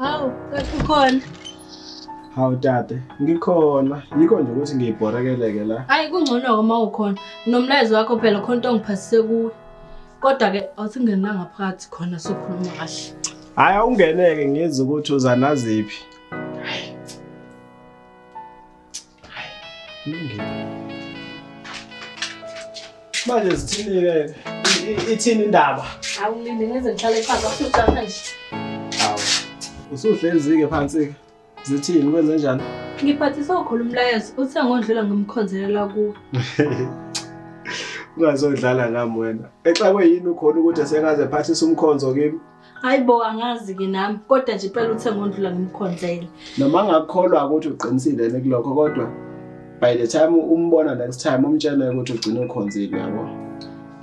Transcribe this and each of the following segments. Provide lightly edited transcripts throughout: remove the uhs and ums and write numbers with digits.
Hawu, kathi ukhona. Hawu tate, ngikhona. Yikho nje ukuthi ngiyibhorekeleke la. Hayi kungcono-ke uma ukhona. Nomlayezo wakho phela khona into ongiphasise kuwe. Kodwa-ke awusingenanga ngaphakathi khona sokhuluma kahle. Hhayi awungeneke ngizwe ukuthi uza naziphi. Hayi. Hayi, kulungile. Manje zithini-ke? Ithini indaba? Awulinde ngize ngihlale phansi akusujaha nje. Hawu. Usuhlezi-ke phansi-ke. Zithini kwenze njani? Ngiphathiswe ukhona umlayezo uthe ngondlula ngimkhonzelela kuwe. Ungazodlala ngami wena. Exakwe yini ukhona ukuthi sengaze ephathise umkhonzo kimi? Hayi bo angazi-ke nami kodwa nje impela uthe ngondlula ngimkhonzele. Noma ngakukholwa ukuthi uqinisile yini kulokho kodwa by the time umbona next time umtshele ukuthi ugcine ukhonzile uyabo.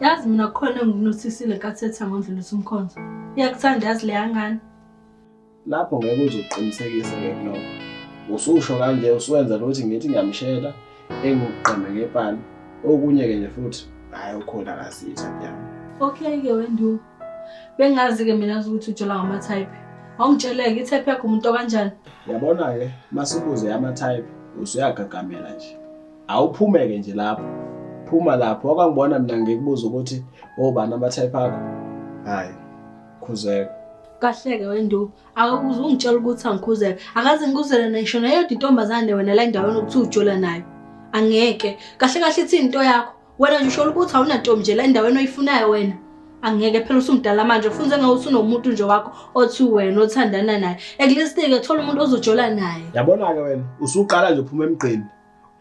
Yazi mina kukhona engikunothisile nkathi etha ngondlulisa umkhonzo. Iyakuthanda yazi leya ngane. Lapho ngeke uze uqinisekise ke kulokho. Ususho kanje usuwenza ukuthi ngithi ngiyamshela engikugqeme ngepani. Okunye ke nje futhi hayi ukhona akasitha yami. Okay ke wendu. Bengazi ke mina ukuthi ujola ngama type. Awungitsheleke i-type yakho umuntu okanjani? Yabona ke masubuze ama type usuyagagamela nje. Awuphume ke nje lapho. Phuma lapho wakangibona mina ngikubuza ukuthi obani ama type akho. Hayi. Khuzeka. Kahleke wendu. Akakuze ungitshela ukuthi angikhuzeke. Akaze ngikuzele ngisho neyodwa intombazane wena la endaweni ukuthi ujola nayo. Angeke. Kahle kahle ithi into yakho. Wena nje usho ukuthi awunantombi nje la endaweni oyifunayo wena. Angeke phela usumdala manje ufunze ngawe usunomuntu nje wakho othi wena othandana naye. At least ke thola umuntu ozojola naye. Yabona ke wena usuqala nje uphuma emgqeni.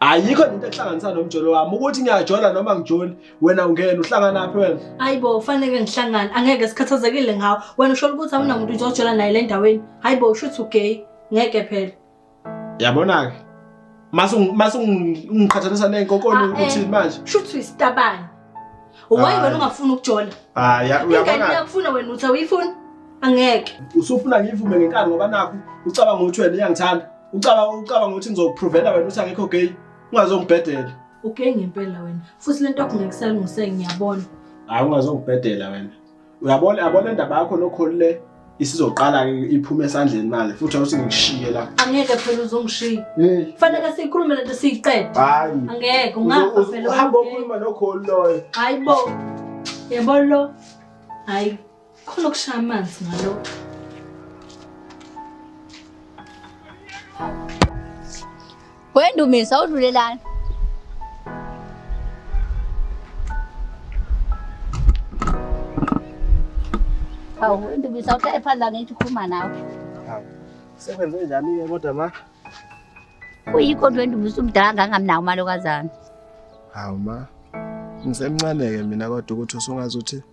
Ayikho into ehlanganisa nomjolo wami ukuthi ngiyajola noma ngijoli wena ungena uhlanganaphi wena? Hayibo ufanele ngihlangane angeke sikhathazekile ngawe. Wena usho ukuthi awunamuntu nje ojola naye le endaweni. Hayibo usho ukuthi ugay. Ngeke phela. Yabona ke. Mase mase ungiqhathanisa nezinkokoni uthini manje? Sho ukuthi uyisitabane. Why wena ungafuni ukujola? Hayi uyabona. Ingane iyakufuna wena uthi awuyifuni? Angeke. Usufuna ngivume ngenkani ngoba nakho ucabanga ukuthi wena iyangithanda. Ucabanga ukuthi ngizokuprovela wena ukuthi angikho gay. Ungazongibhedela. Ugay ngempela wena. Futhi lento yakho ngeke isalungiseke ngiyabona. Hayi ungazongibhedela wena. Uyabona yabona indaba yakho nokholi le isizoqala ke iphume esandleni manje futhi awuthi ngikushiye la. Angeke phela uzongishiya. Fanele siyikhulume lento siyiqede. Hayi. Angeke ungafa phela. Uhamba okhuluma nokholi loyo. Hayi bo. Yebo lo. Hayi khona okushaya amanzi ngalo. Wendumisa udlulelani? Hawu, wendumisa uhlale phansi la ngithi ukhuluma nawe. Hawu. Sekwenze njani ke kodwa ma? Kuyikho nje wendumisa umdala ngangamnawo umalokazana. Hawu ma. Ngisemncane ke mina kodwa ukuthi usungazi ukuthi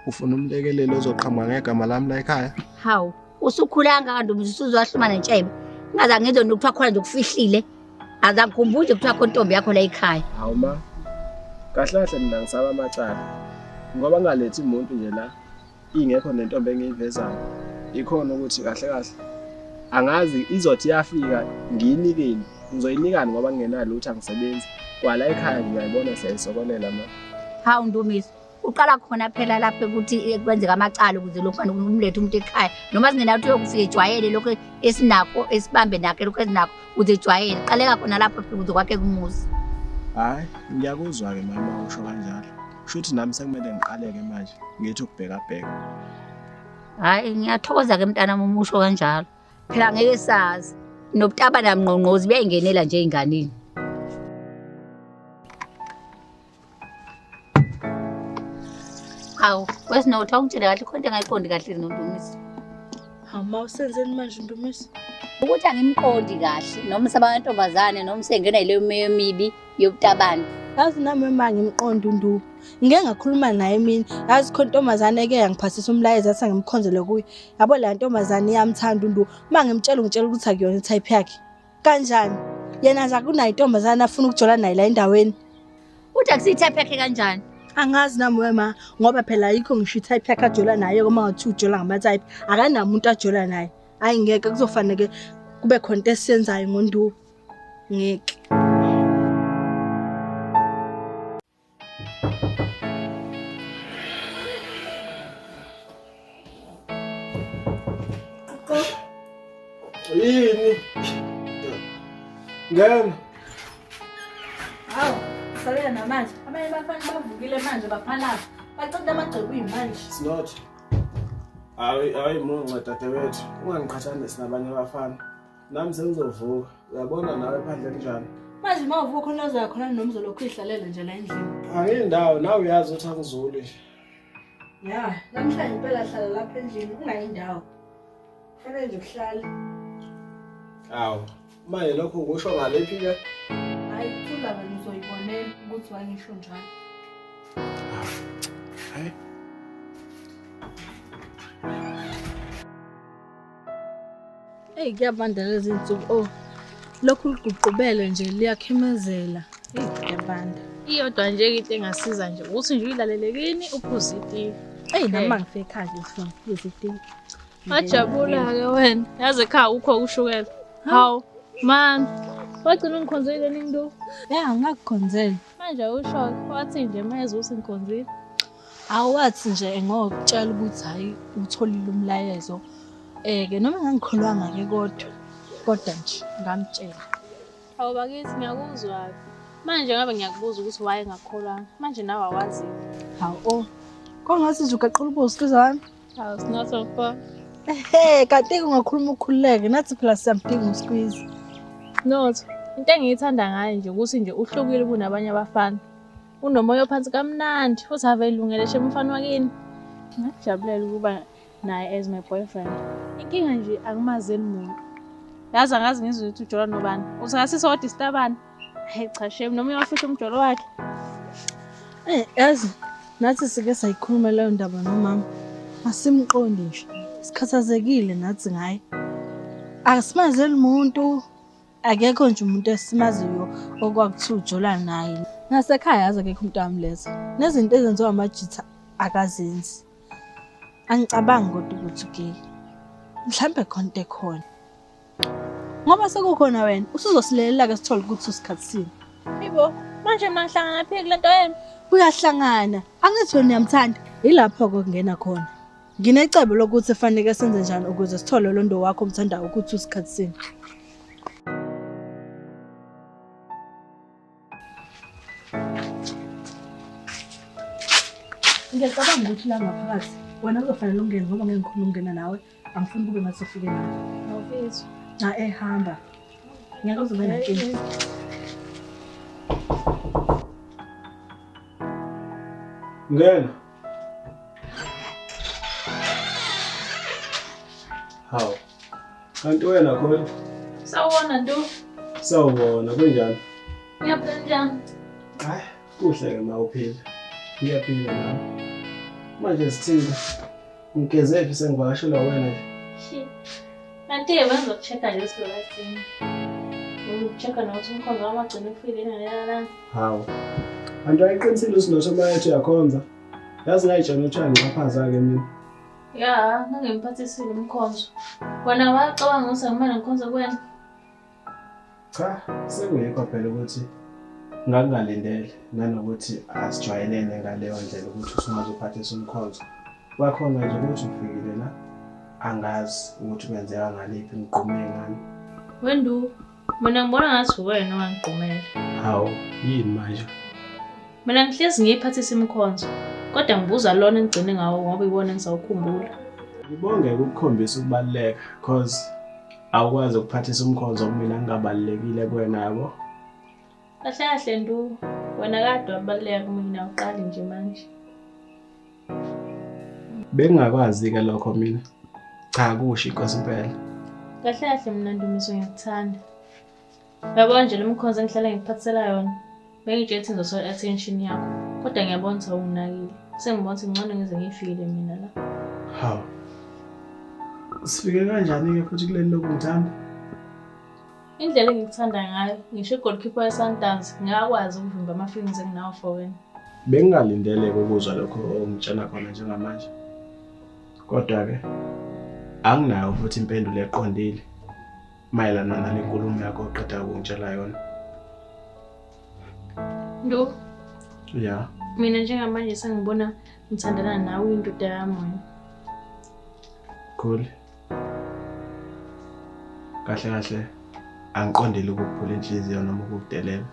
ufuna umlekeleli ozoqhamuka ngegama lami la ekhaya. Hawu, usukhula kangaka Ndumiso usuzowahluma nentshebe. Ngaze ngizwe nokuthiwa khona nje ukufihlile. Azangikhumbuli nje kuthiwa khona intombi yakho la ekhaya. Hawu ma. Kahle kahle mina ngisaba amacala. Ngoba ngalethi umuntu nje la ingekho nentombi engiyivezayo. Ikhona ukuthi kahle kahle angazi izothi yafika ngiyinikeni. Ngizoyinikani ngoba ngingenalutho angisebenzi. Kwala ekhaya ngiyayibona siyayisokolela ma. Hawu Ndumiso, uqala khona phela lapho ukuthi kwenzeka amacala ukuze lokhu umlethe umuntu ekhaya noma singenathi uyokufika ejwayele lokho esinakho esibambe nakho lokho esinakho ukuze ejwayele qaleka khona lapho phela ukuze kwakhe kumuzi. Hayi ngiyakuzwa-ke mama usho kanjalo. Shuthi nami sekumele ngiqaleke manje ngithi ukubhekabheka. Hhayi ngiyathokoza-ke mntanami uma usho kanjalo. Phela ngeke sazi nobutabana mngqongqozi buyayingenela nje ey'nganeni. Hawu, wesinotho awungitshele kahle khona into engayiqondi kahle noNdumiso. Hawu ma usenzeni manje Ndumiso? Ukuthi angimqondi kahle noma sabantombazane noma sengena yileyo miyo emibi yobutabane. Yazi nami ma ngimqondi uNdu. Ngike ngakhuluma naye mina. Yazi khona intombazane eke yangiphasisa umlayezo athi angimkhonzele kuye. Yabo la ntombazane iyamthanda uNdu. Uma ngimtshela ungitshela ukuthi akuyona i-type yakhe. Kanjani? Yena nje akunayo intombazane afuna ukujola naye la endaweni. Uthi akusiyi-type yakhe kanjani? Angazi nami wema ngoba phela ayikho ngisho i-type yakhe ajola naye uma ngathi ujola ngama-type. Akanamuntu ajola naye. Hayi ngeke kuzofanele kube khona into esiyenzayo ngoNdu. Ngeke. Yini? Ngena. Hawu, salela namanje. Abanye bafana bavukile manje baphalapha. Baceda amagceke kuyimanje. Snot. Hayi hayi mungu dadewethu, ungangiqhathanisi nabanye abafana. Nami sengizovuka. Uyabona nawe phandle kunjani? Manje uma uvuka khona uzoya khona nomzolo lokhu ihlalela nje la endlini. Angiyindawo, nawe uyazi ukuthi angizuli nje. Ya, namhlanje impela hlala lapha endlini ungayindawo. Kufanele nje uhlale. Awu, manje lokho ukusho ngalephi ke? Hayi, thula wena uzoyibonela ukuthi wangisho njalo. Hayi. Eyi kuyabanda lezi zinsuku. Oh, lokhu liguqubele nje liyakhemezela. Eyi kuyabanda. Iyodwa nje into engasiza nje ukuthi nje uyilalele kini uphuze itiye. Eyi nami ngifike ekhaya nje sifuna ngiphuze itiye. Wajabula-ke wena. Yazi ekhaya ukho ushukela. Hawu, man. Wagcina ungikhonzile nini Ndu? Ya, ngakukhonzela. Manje awusho-ke, wathi nje mayezwa ukuthi ngikhonzile. Awathi nje ngokutshela ukuthi hhayi utholile umlayezo. Ke noma ngangikholwanga-ke kodwa nje ngamtshela. Hawu bakithi ngiyakuzwa-ke. Manje ngabe ngiyakubuza ukuthi why ngakholwanga. Manje nawe awazi. Hawu oh. Kongathi nje ugaqula ubuso siza wami. Hawu sinotho mfo. Ehe, kanti ungakhuluma ukhululeke nathi phela siyamdinga usqueeze. Notho, into engiyithanda ngaye nje ukuthi nje uhlukile kunabanye abafana. Unomoya ophansi kamnandi futhi ave elungele nje umfana wakini. Ngakujabulela ukuba naye as my boyfriend. Inkinga nje angimazeli muntu. Yazi angazi ngizwe ukuthi ujola nobani. Uthi akasisodwa isitabane. Hey cha shame noma uyawufihla umjolo wakhe. Yazi nathi sike sayikhuluma leyo ndaba nomama. Asimqondi nje. Sikhathazekile nathi ngaye. Asimazeli muntu. Akekho nje umuntu esimaziyo okwakuthiwa ujola naye. Nasekhaya yazi akekho umuntu amletha. Nezinto ezenziwa amajitha akazenzi. Angicabangi kodwa ukuthi ugay. Mhlambe khona into ekhona. Ngoba sekukhona wena, usuzosilelela ke sithole ukuthi usikhathini. Yebo, manje mina ngihlangana phi kule nto yenu? Uyahlangana. Angithi wena uyamthanda. Yilapho ke kungena khona. Nginecebo lokuthi fanele senze njani ukuze sithole lo ndo wakho omthandayo ukuthi usikhathini. Ngiyacabanga ukuthi la ngaphakathi wena uzofanele ungene ngoba ngeke ngikhona ukungena nawe. Angifuni kube ngathi ufike nawe. Awufisi. Cha hamba. Ngeke uzobe nenkinga. Ngena. Hawu. Kanti wena khona? Sawubona Ndu. Sawubona, kunjani? Ngiyaphila njani? Hayi, kuhle ke ma uphila. Ngiyaphila nami. Manje sithini? Ngigezephi sengivakashelwa wena nje? Kanti-ke bengizoku-check-a nje esikoleni. Ngizoku-check-a nokuthi umkhonzo wami wagcina ufile nalelana. Hawu. Kanti wayeqinisile uSinotho uma ethi uyakhonza. Yazi ngayitshela ukuthi uyangixhaphaza-ke mina. Ya, ngangimphathisile umkhonzo. Wena wacabanga ukuthi angimane ngikhonze kuwena? Cha, sekuyikho phela ukuthi ngangingalindele nanokuthi asijwayelene ngaleyo ndlela ukuthi usungaze uphathise umkhonzo. Kwakhona nje ukuthi ufikile la angazi ukuthi kwenzeka ngaliphi ngigqume ngani. Wendu, mina ngibona ngathi wena owangigqumela. Hawu, yini manje? Mina ngihlezi ngiyiphathisa imikhonzo, kodwa ngibuza lona engigcine ngawo ngoba iwona engisawukhumbula. Ngibonge ukukhombisa ukubaluleka cause awukwazi ukuphathisa umkhonzo kumina ngingabalulekile kuwena yabo. Kahle kahle Ndu, wena kade wabaluleka kumina awuqali nje manje. Bengingakwazi-ke lokho mina. Cha kusho inkosi impela. Kahle kahle mina Ndumiso ngiyakuthanda. Uyabona nje lo mkhonzo engihlala ngikuphathisela yona. Bengitshela ukuthi ngizothola attention yakho, kodwa ngiyabona ukuthi awunginakile. Sengibona ukuthi ngcono ngize ngifikile mina la. Hawu. Sifike kanjani-ke futhi kuleli lokungithanda? Indlela engikuthanda ngayo, ngisho i-goalkeeper ye-Sundowns ngingakwazi ukuvimba ama-feelings enginawo for wena. Bengingalindeleke ukuzwa lokho ongitshela khona njengamanje. Kodwa-ke anginayo futhi impendulo eqondile mayelana nale nkulumo yakho oqeda ukungitshela yona. Ndu. Ya. Mina njengamanje sengibona ngithandana nawe indoda yami wena. Cool. Kahle kahle angiqondile ukukuphula inhliziyo noma ukukudelela.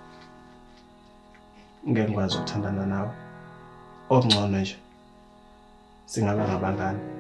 Ngeke ngikwazi ukuthandana nawe. Okungcono nje singaba ngabangani.